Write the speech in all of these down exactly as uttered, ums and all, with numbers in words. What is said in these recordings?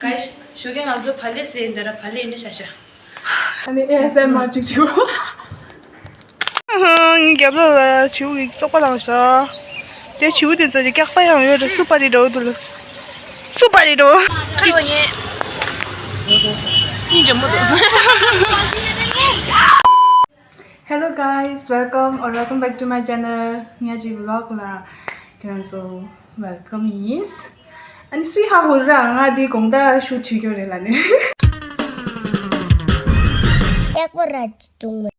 Guys, ཞོགས་ཀས་ང་ཚོ་བག་ལེབ་ཟས་ཡིན་ད་ར་བག་ལེབ་ཡིན་ན་ཤ་ཤ། ཨ་ནི་ཨེ་སི་ཨེམ་ཨར་ཅིག་བྱེད། ངའི་རྒྱབ་ལོགས་ལ་བྱིའུ་གིས་བཙོག་པ་བླངས་ཤག་དེ་བྱིའུ་དེ་ཚོ་གི་སྐྱག་པ་ཡང་ཡོད་རེད། སུ་པ་རེད་འགྲོ་འདུག་ལ། སུ་པ་རེད་འགྲོ། ཁ་རོ་ཉེ། ཉིན་ཇོ་མོ་འདུག Hello guys, welcome or welcome back to my channel. ངའི་ཅིག་བི་ལོག་ལ་ཁྱེད་རང་ཚོ་welcome ཡིན། ཨ་ནི་སུའི་ཧ་གོ་ར་ང་འདི་དགོང་དག་ཤུ་ཐུག་ཡོད་རེད་ལ་ནི། ཡག་པོ་ར་ཅི་བྱུང་མེད།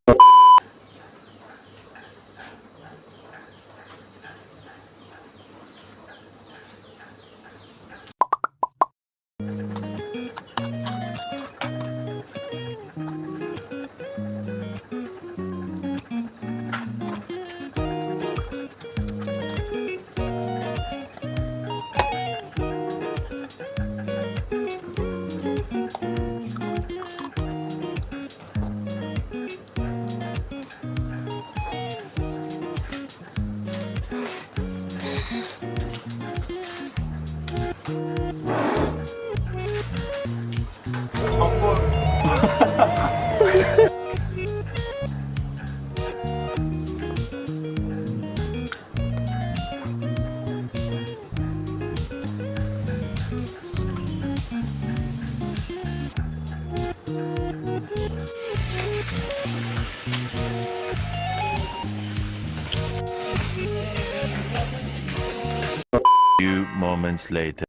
Few moments later.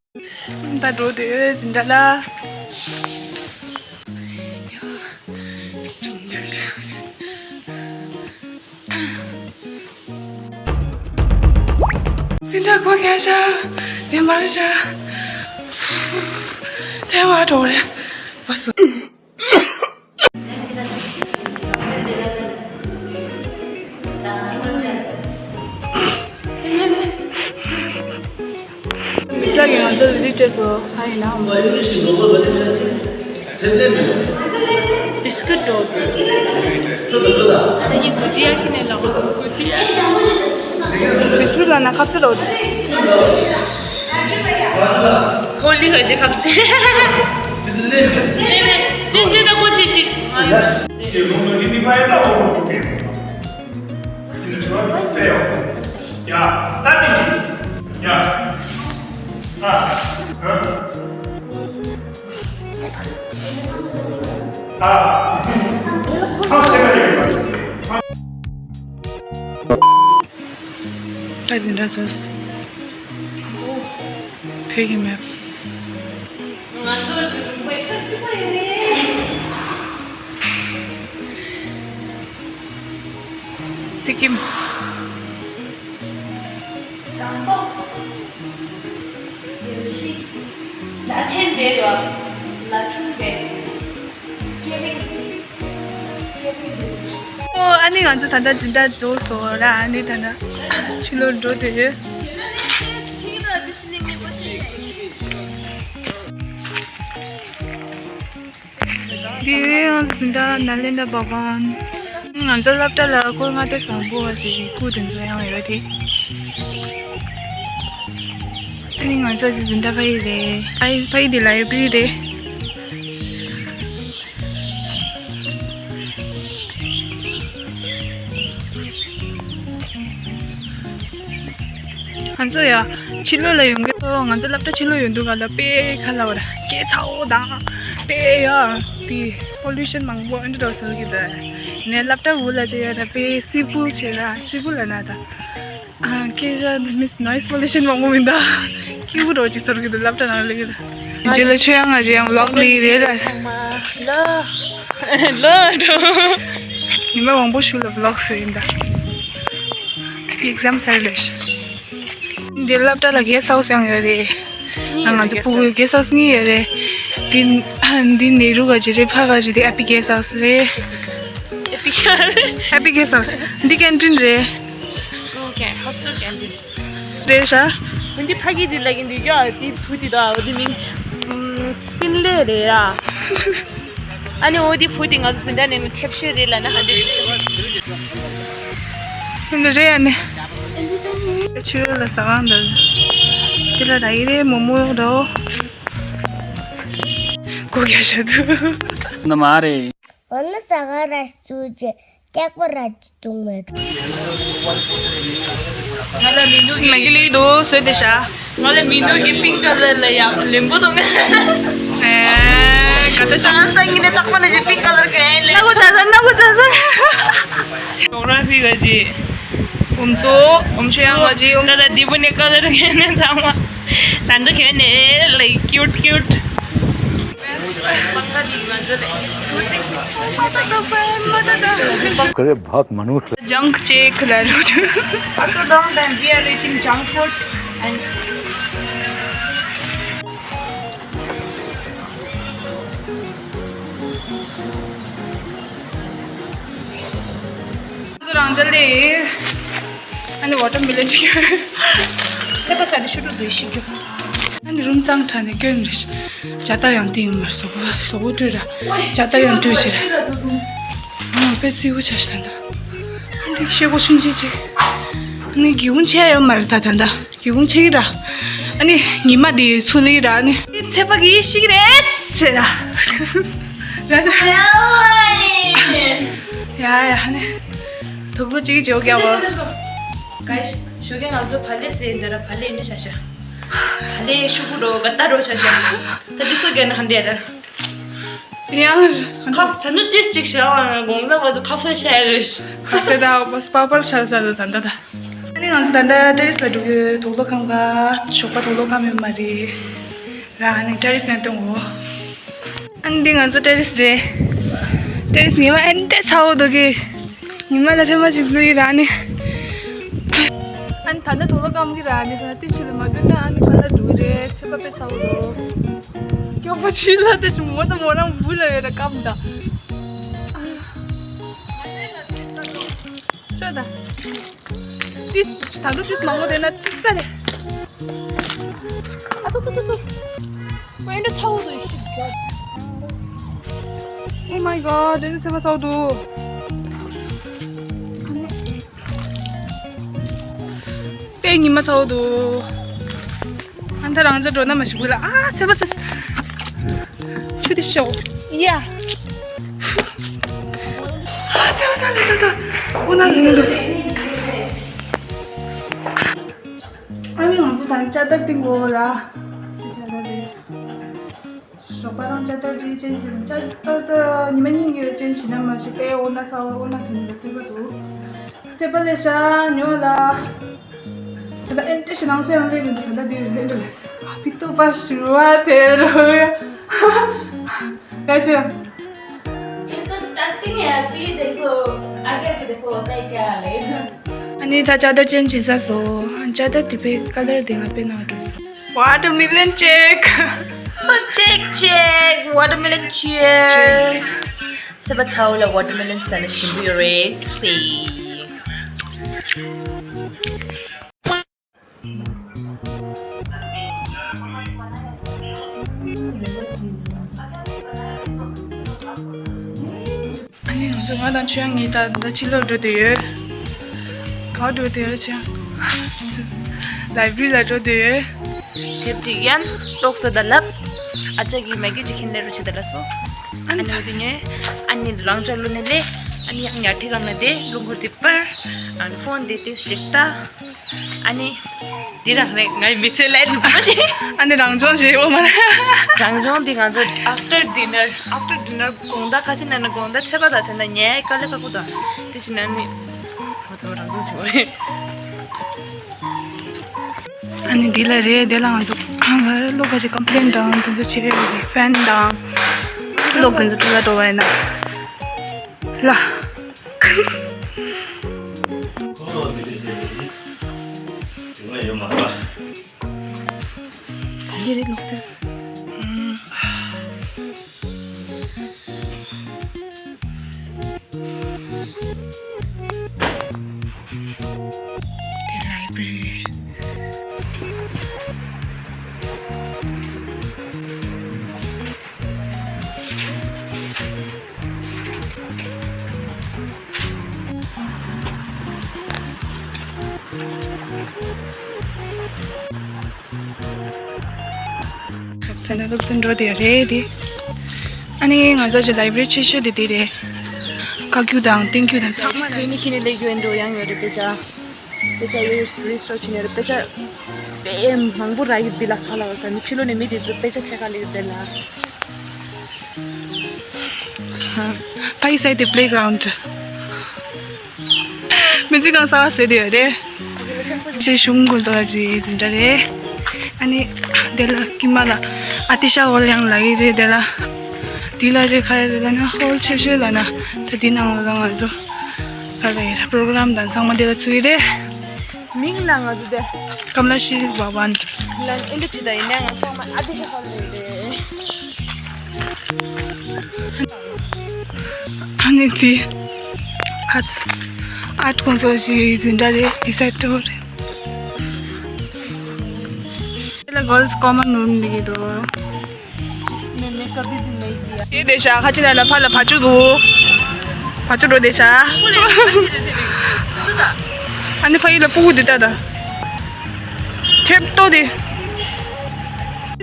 ད་འགྲོ་དེ་འཛིན་གྲྭ་ལ། འཛིན་གྲྭ་སྒོ་རྒྱག་ཤག་དེ་མར་ཤག་ཕལ་བ་འགྲོ་རེད། བ་སུ། མི་ས་གི་ང་ཚོ་རི་ཊེ་སོ་ཧ་ཡིན་ན་མོ། བིས་ཀུད་འགྲོ། ད་ཡིན་གུ་ཅི་ཡ་ཁི་ནས་ལ་གུ་ཅི་ཡ། བིས་ཀུད་ལ་ན་ཁབ་ཚི་རོ། ཧོ་ལི་ག་ཅི་ཁབ་ཚི། ཅི་ཅི་ད་གོ་ཅི་ཅི། ད་འཛིན་གྲྭ་ཚོ། བོད་ཀྱི་མེབ། ང་ཚོ་ཇུ་རུ་པའི་ཁ་ཆུ་པ་ཡིན་ནི། སི་ཀིམ། རྡ་རམ་ས་ལ། ལ་ཆེན་དེ་ར། ལ་ཆུང་དེ། ཀེ་རིང་། ཨོ། ཨ་ནི་ང་ཚོ་ད་ལྟ་འཛིན་གྲྭ་རྫོགས་སོང་ར། ཨ་ནི་ད་ལྟ་ཕྱི་ལོགས་འགྲོ་དེ་རེད། འདི་རེད། ང་ཚོ་འཛིན་གྲྭ་ནཱ་ལེནྡྲ་བྷ་ཝན། ང་ཚོ་སློབ་གྲྭ་ལ་སྐུ་ལྔ་སྡེ་བཟང་པོ་བ་ཞིག་གི་སྐུ་དེ་ཚོ་ཡང་ཡོད་དེ། ཨ་ནི་ང་ཚོ་འཛིན་གྲྭ་ཕ་ཡི་རེད། ཕ་ཡི་ཕ་ཡི་འདི་ལ་ཡོད་པི་རེད། ང་ཚོ་ཡ་ཕྱི་ལོགས་ལ་ཡོང་གི་སོ། ང་ཚོ་སློབ་གྲྭ་ཕྱི་ལོགས་ཡོང་དུས་ག་ལ་དཔེ་ཁ་ལ་བ་ར་སྐད་ཚ་བོ་དང་དཔེ་ཡ་དེ་པོ་ལུ་ཤན་མང་པོ་ཨ་འདྲ་འདྲ་བཟོ་གི་འདུག་ནས་སློབ་གྲྭ་འུ་ལ་ཅེ་ཡ་ར་དཔེ་སི་པུལ་ཆེ་ར་སི་པུལ་ལ་ན་ད། ཨ། སྐད་ཆ་མིས་ནོའིས་པོ་ལུ་ཤན་མང་པོ་མི་འདུག་སྐྱིད་པོ་འགྲོ་ཅིག་ཚོར་གི་འདུག་སློབ་གྲྭ་ནང་སླེབས་ཀྱི་འདུག་རྗེས་ལ་ཆོས་དབྱངས་ང་རྗེས་ཡང་ཝི་ལོག་ལི་རེད་ལ། ལ་ལ་འགྲོ། ཉི་མ་མང་པོ་ཞིག་ལ་ཝི་ལོག་བཟོས་ཡིན་ད། ཚིག་གི་ཨེག་ཛམ་ཚར་ལས། འདི་སློབ་གྲྭ་ལ་གེ་སི་ཊི་ཧའུ་སི་ཡང་ཡོད་རེད། ང་ང་ཚོ་ཕྲུ་གུའི་གེ་སི་ཊི་ཧའུ་སི་གཉིས་ཡོད་རེད། འདི་འདི་ནེ་རུ་ག་ཅི་རེད། ཕ་ག་ཅི་དེ་ཨེ་པི་གེ་སི་ཊི་ཧའུ་སི་རེད། ཨེ་པི་གེ་སི་ཊི་ཧའུ་སི། འདི་ཀེན་ཊིན་རེད། སྐུལ་ཀེན་ཧོ་སི་ཊེལ་ཀེན་ཊིན། རེད་ཤག་འདི་ཕ་གི་འདི་ལ་གི་འདི་ཡོད་འདི་བུ་འདི་དང་འདི་མིང་ཀིན་ལེ་རེད་ཡ། ཨ་ནི་འོ་འདི་བུ་འདི་ང་ཚོ་འཛིན་གྲྭ་ནས་མི་ཁྲེབ་ཤོད་རེད་ལ་ན་ཧ་འདི་འདི་རེད་ཡ་ནི། ཆུ་ལ་ཟ་ཁང་འདི་འདི་ལ་ར་ཡི་རེད། མོག་མོག་འདྲ་བོ། སྒོ་རྒྱག་བཞག་འདུག་ནི་མ་རེད། འོ་ན་ཟ་ཁང་ར་བཙུགས་རྗེས་སྐྱག་པ་ར་ཅིག་བཙུགས་མེད། ང་ལ་མི་འདུག་མ་གི་ལི་འདུག་བཟོས་ཏེ་བཞག་ང་ལ་མི་འདུག་གི་pink colour ལ་ཡག་ལེན་པོ་དང་། ཨེ། ག་ད་ཤང་སང་གི་ནས་རྟག་པ་ལ་ཞིག pink colour གི་ཨེ་ལེ། སྣ་ཁུ་ཛ་ཛ་སྣ་ཁུ་ཛ་ཛ། ཇོག་ར་ཧྥི་ག་ཅི། ཨུམ་སོ། ཨུམ་ཆོས་ཡང་ག་ཅི། ཨུམ་ད་ད་དི་བུ་ནས་ཀ་ལར་གན་ནས་ཚང་མ། ད་འདི་གན་ནས་like cute cute། ཁོ་རེ་བག་མ་ནུ། Junk ཅེག་ལ་རུ། After long time we are eating junk food and རང་ཅལ་ལེ། ཨ་ནི་watermelon ཅིག་ཚད་པ་ས་ནི་ཤུ་ཏུ་དུ་ཤི་རྒྱུ། ཨ་ནི་རུམ་གཙང་དྲ་ནས་སྐྱོན་རེ་ཤ་ཏར་ཡང་ཏིང་མར་སོག་པོ་སོག་པོ་སྤྲོད་ར་ཇ་ཏར་ཡང་སྤྲོད་ཅི་ར། ཨ་པེ་སི་བུ་ཆ་ཤ་ད་ད། ཨ་ནི་ཤེ་གོ་ཆུན་ཅི་ཅི། ཨ་ནི་གི་ཧུང་ཆེ་ཡོད་མ་རེད་ད་ད་ད། གི་ཧུང་ཆེ་གི་ར། ཨ་ནི་ཉི་མ་དེ་ཚུ་ལི་ར་ཨ་ནི། ཚད་པ་གི་ཤི་གི་རེད་ཟེར་ར། ར་ཅོ། ཡ་ཡ་ཨ་ནི། དུག་ལོ་གཅིག་ཇོ་རྒྱ་བ། Guys, ཞོགས་ཀས་ང་ཚོ་བ་ལེ་ཟེར་འདི་ར་བ་ལེ་ནི་ཤ་ཤ། བ་ལེ་ཤུ་གུ་རོ་ག་ད་རོ་ཤ་ཤ། ད་འདི་སོ་རྒྱ་ན་ཧན་རེ་ར། ཡང་། ཁབ་ད་ནུ་ཅིག་ཅིག་ཤ་བ་ན་དགོང་ལ་བ་དུ་ཁབ་ས་ཤ་རེ། ཁབ་ས་ད་བ་སྤ་པར་ཤ་ཤ་ད་ད་ད། ཨ་ནི་ང་ཚོ་ད་ལྟ་ཏེ་རེས་ལ་འགྲོ་གི་དུག་ལོག་ཁང་ག་ཞོགས་པ་དུག་ལོག་ཁང་ཡོད་མ་རེད། ར་ཨ་ནི་ཏེ་རེས་ནས་སྟོན་འོ། ཨ་ནི་འདི་ང་ཚོ་ཏེ་རེས་རེད། ཏེ་རེས་ཉི་མ་ཨན་ཏེ་ཚ་བོ་འདུག་གི་ཉི་མ་ལ་ཐེངས་མ་གཅིག་ལུས་ར་ཨ་ནི། ཨ་ནི་ད་ནི་དུག་ལོག་ཁང་གི་ར་ཨ་ནི་ད་ནི་ཏི་ཆི་ལ་མ་འདུག་ན་ཨ་ནི་ག་ལ་འགྲོ་གི་རེད་ཚེ་པ་པེ་ཚ་བོ་འདུག་སྐྱོ་པོ་ཆུ་ལ་ཏི་ཆུ་མོ་ད་མོ་རང་བུ་ལ་ཡོད་ར་ཀམ་ད། ཤོད་ད། ཏིས་ད་དུང་ཏིས་མང་པོ་དེ་ན་ཙིག་ས་རེད། ཨ་ཙོ་ཙོ་ཙོ་ཙོ། ཨེ་འདྲ་ཚ་བོ་དུ་ཤི་ག Oh my god, དེ་ནི་ཚེ་པ་ཚ་བོ་དུ། དཔེ་ཉི་མ་ཚ་བོ་དུ། ཨ་ད་རང་ཅག་འགྲོ་ན་མ་ཤི་བུ་ལ་ཨ་ཚེ་པ་ཚེ། ཆུ་དེ་ཤོག་ཡ། ཨ་ཚེ་པ་ཚ་བོ་དུ། འོ་ན་ཡིན་འདུག་ཨ་ནི་ང་ཚོ་ད་ནི་ཅ་ཏར་ཏིང་གོ་ར། ཞོགས་པ་རང་ཅ་ཏར་ཅི་ཅན་ཅི་ཅ་ཏར་ཏ་ཉི་མ་གཉིས་ཀྱི་ཅན་ཅི་ན་མ་ཞི་པའི་འོ་ན་ཚ་འོ་ན་དེ་ནི་ལ་ཚེ་པ་འདུག་ཚེ་པ་ལས་ཤ་ཉོ་ལ། ད་ཨེན་ཏེ་ཤི་ནང་སེ་ཡང་ལེ་མི་འདུག་ད་དེ་རེད་འདུག་ལས་ཨ་ཕི་ཏོ་པ་ཞུ་བ་དེ་རོ་ཡ། ད་ཆོ། ये तो स्टार्टिंग है, अभी देखो, आगे भी देखो, होता है क्या ले। ཨ་ནི་ད་ཅ་ཏར་ཅན་ཅི་ས་སོ། ཨ་ཅ་ཏར་དེ་པའི་ཀ་ལར་དེ་ང་པའི་ནང་འགྲོ་སོང་། Watermelon check. Check, check. Watermelon, cheers. ཚེ་པ་ཚ་བོ་ལ་watermelon ཟ་ན་ཞིམ་པོ་ཡོད་རེད་ཟེར། ཨ་ནི་ང་ཚོ་ང་དང་ཆོས་དབྱངས་གཉིས་ད་ད་ཕྱི་ལོགས་འགྲོ་བསྡད་ཡོད། ག་པར་འགྲོ་བསྡད་ཡོད་ཆོས་དབྱངས། ལའི་བྷ་རི་ལ་འགྲོ་བསྡད་ཡོད། དེབ་ཅིག་ཡང་ཀློག་སོ་ད་ལབ། ཨ་ཅག་གིས་མ་གི་ཅིག་ཁྱེར་ལེ་རུ་ཆེ་ད་ལ་སོ། ཨ་ནི་དེ་ནས་ཨ་ནི་རང་ཅག་ལོ་ནས་ལེ། ཨ་ནི་ཡང་ཉལ་ཁྲི་སྒང་ན་དེ་རླུང་འཁོར་དེ་པར། ཨ་ནི་ཕོན་དེ་དེ་ཅིག་ལྟ། ཨ་ནི། འདི་རང་རེད་ངའི་མི་ཚེ་ལས་འཛིན་པ་ཞིག་ཨ་ནི་རང་སྦྱོང་བྱེད་འོ་མ། རང་སྦྱོང་འདི་ང་ཚོ་after dinner, after dinner དགོང་དག་ཁ་ཆེ་ན་ན་དགོང་དག་ཚེ་པ་དང་དེ་ན་ཉལ་དཀའ་ལས་ཁག་པོ་དང་དེ་བཞིན་ན་ནི་ང་ཚོ་རང་སྦྱོང་བྱེད་འོ་རེད། ཨ་ནི་འདི་ལ་རེད་དེ་ལ་ང་ཚོ་ལོ་ཁ་ཆེ་ཀམ་པི་ལེན་དང་དེ་ཚོ་བྱེད་ཡོད་རེད། ཕེན་དང་ལོ་དེ་ཚོ་ཐུག་ལ་འགྲོ་བ་ཡིན་ན་ལ། ང་ཡོད་མ་རེད། ད་འདི་རེད་ལོག་སྟེ། དེ་ལའི་བྷ་རི་རེད། ཚེ་ན་སློབ་ཚན་འགྲོ་དེ་རེད་དེ། ཨ་ནི་ང་ཚོ་ཅི་ལའི་བྷ་རི་ཆེ་ཤོས་དེ་དེ་རེད། བཀའ་བརྒྱུད་དང་བསྟན་བརྒྱུད་དང་ཚང་མ་ལ་ཁྱོད་ནི་ཁྱེད་ནི་ལེགས་ཡོད་འགྲོ་ཡང་ཡོད་རེད་དཔེ་ཆ། དཔེ་ཆ་ཡོད་རེ་སི་ཊོར་བྱས་ནས་རེད་དཔེ་ཆ་དཔེ་མང་པོ་རག་ཡོད་འདི་ལ་ཁ་ལ་བ་ད་ནི་ཕྱི་ལོགས་ནས་མི་དེ་ཚོ་དཔེ་ཆ་འཚོལ་ག་སླེབས་ཡོད་དེ་ལ། ཕ་ཡི་སའི་དེ་པི་ལེ་གྷ་རའུན་ཌི། མི་ཚེ་གང་གསར་བ་བཟོས་བསྡད་ཡོད་རེད། ཅེས་གཞུང་གོ་འདུག་ཅེས་འཛིན་གྲྭ་རེད། ཨ་ནི་དེ་ལ་ཀི་མ་ལ་ཨ་ཏི་ཤ་ཧོལ་ཡང་ལ་ཡི་རེད་དེ་ལ། དེ་ལ་རེད་ཁ་ཡ་རེད་ལ་ན་ཧོལ་ཆེ་ཤོས་ལ་ན་ད་དེ་ནང་ལ་ང་ཚོ་ཕ་ག་ཡི་ར་པོ་རོ་གྷ་རམ་དང་ཚང་མ་དེ་ལ་ཚུགས་ཡི་རེད། མིང་ལ་ང་ཚོ་དེ་ཀམ་ལ་ཤི་བྷ་ཝན། ལན་ཨིན་དྲ་ཇི་ད་ཡིན་ན་ང་ཚང་མ་ཨ་ཏི་ཤ་ཧོལ་ལ་ཡོད་རེད། ཨ་ནི་དེ་ཨ་ཨར་ཊི་ཀོན་སོ་ཤི་ཡི་འཛིན་གྲྭ་རེད། དེ་སའི་ཊོར་རེད། དེ་ལ་གྷརལ་སི་ཀོ་མན་རུམ་འདི་གི་འདུག་དེ་དེ་ཤ་ཁ་ཅི་ན་ལ་ཕ་ལ་ཕ་ཅུ་འདུག་ཕ་ཅུ་འགྲོ་དེ་ཤ། ཨ་ནི་ཕ་ཡི་ལ་སྤུ་གུ་དེ་ལྟ་ད། ཁྲེབ་ཏོ་དེ།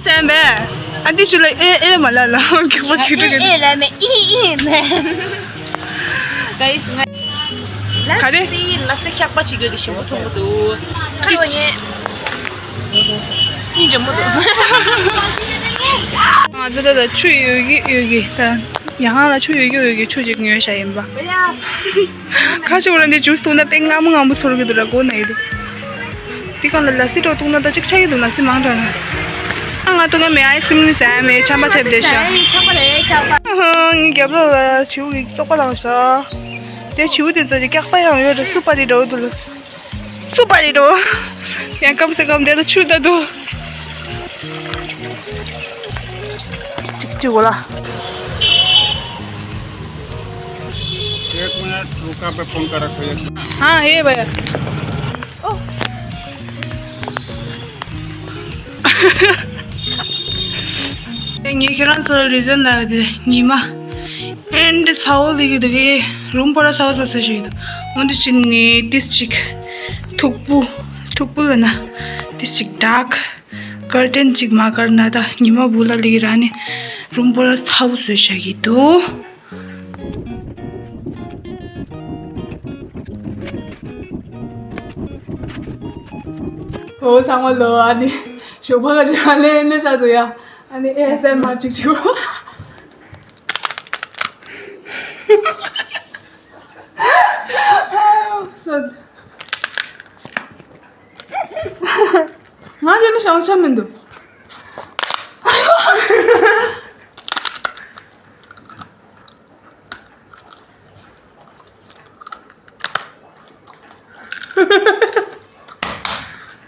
སེམས་པས། ཨ་འདི་ཆུ་ལ་ཨེ་ཨེ་མ་ལ་ལ་ཁྱོད་པ་ཁྱོད་ཨེ་ཨེ་ལ་མེ་ཨི་ཨི་མེ། ག་ཡིས་ང་། ག་རེ། ལ་སི་ལ་སི་འཁྱག་པ་ཅིག་གི་ཞིམ་པོ་མཐོང་གི་འདུག་ཁ་ལོ་ཉེ། ཨིན་ཇམ་མོ་འདུག་ང་ཚོ་ད་ལྟ་ཆུ་ཡོད་གི་ཡོད་གི་ད་ཡང་ཧང་ལ་ཆུ་ཡོད་གི་ཡོད་གི་ཆུ་ཅིག་ཉོས་བཞག་ཡིན་པ། ཁ་ཅིག་འོ་ན་འདི་ཇུས་བཏུང་ན་དཔེ་སྔ་མོ་སྔ་མོ་ཚོར་གི་འདུག་ར་གོ་ན་ཡི་འདུག་དེ་གང་ལ་ལ་སི་འགྲོ་བཏུང་ན་ད་ཅིག་ཆགས་ཀྱི་འདུག་ལ་སི་མང་དྲགས་ན། ང་བཏུང་ན་མེ་ཨའི་སི་ཀྲིམ་ནི་ཟ་ཡ་མེད་ཆམ་པ་ཐེབས་བསྡད་ཤག་ངའི་རྒྱབ་ལོགས་ལ་བྱིའུ་གི་བཙོག་པ་ལངས་ཤག་དེ་བྱིའུ་དེ་ཚོ་ཅིག་སྐྱག་པ་ཡང་ཡོད་རེད་སུ་པ་རི་འགྲོ་འདུག་ལ། སུ་པ་རི་འགྲོ། ཡང་སྐམ་སེ་སྐམ་དེ་ལ་ཆུ་ལྟ་འདུག་ཅིག་ཅིག་གོ་ལ། एक मिनट रुका, मैं फोन कर रखा हूँ। हाँ, ये भैया। ओ। ངས་ཁྱེད་རང་ཚོར་རི་ཛན་ལ་དེ་ཉི་མ་ཨེན་ཚ་བོ་ལི་གི་དུ་གི་རུམ་པོ་ར་ཚ་བོ་ཚ་ཚ་ཞིག་འདུག་འོན་ཏེ་ཕྱིན་ནས་ཏིས་ཅིག་ཐུག་པོ་ཐུག་པོ་ལ་ན་ཏིས་ཅིག་ཌག་ཀར་ཊན་ཅིག་མ་ཀར་ན་ད་ཉི་མ་བུ་ལ་ལི་གི་ར་ནི་རུམ་པོ་ར་ཚ་བོ་བཟོས་ཤག་གི་འདུག་འོ་ཚང་མ་ལོ་ཨ་ནི་ཞོགས་པ་ག་ཅི་ཧ་ལས་ནི་ཤ་དུ་ཡ་ཨ་ནི་ཨེ་སེ་མ་ཅིག་ཅིག་ང་ཅི་ནི་ཤང་ཆ་མི་འདུག་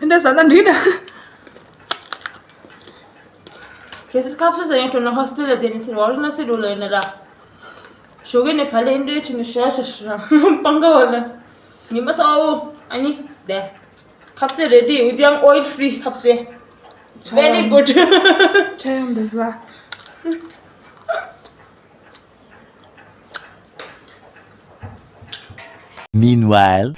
འདི་འདྲ་ཟ་ན་འགྲིག་ད། ཁྱེད་ཚོ་ཁ་ཟས་ཟ་ཡོང་ཐུབ་ན་ཧོ་སི་ཊེལ་ལ་བསྡད་ནས་ཟེར་ཝ་ར་ཎ་སི་འགྲོ་ལ་ཡིན་ན་ར། ཞོགས་ཀས་ནས་བ་ལས་འདྲེ་ཆུ་ནས་ཤ་ཤ་ཤ་ར་སྤང་ཁ་བ་ལ། ཉི་མ་ཚ་བོ་ཨ་ནི་བསྡད། ཁ་ཟས་རེ་ཌི་ཡང་ཨོ་ཡིལ་ཕི་རི་ཁ་ཟས། Very good. ཆ་ཡང་འདུག་ལ། Meanwhile.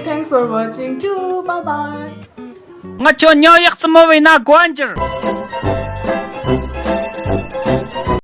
Thanks for watching too. Bye bye. ང་ཁྱོད་ཉོ་ཡག་ཙམ་མོ་བས་ན་དགོན་འགྱུར།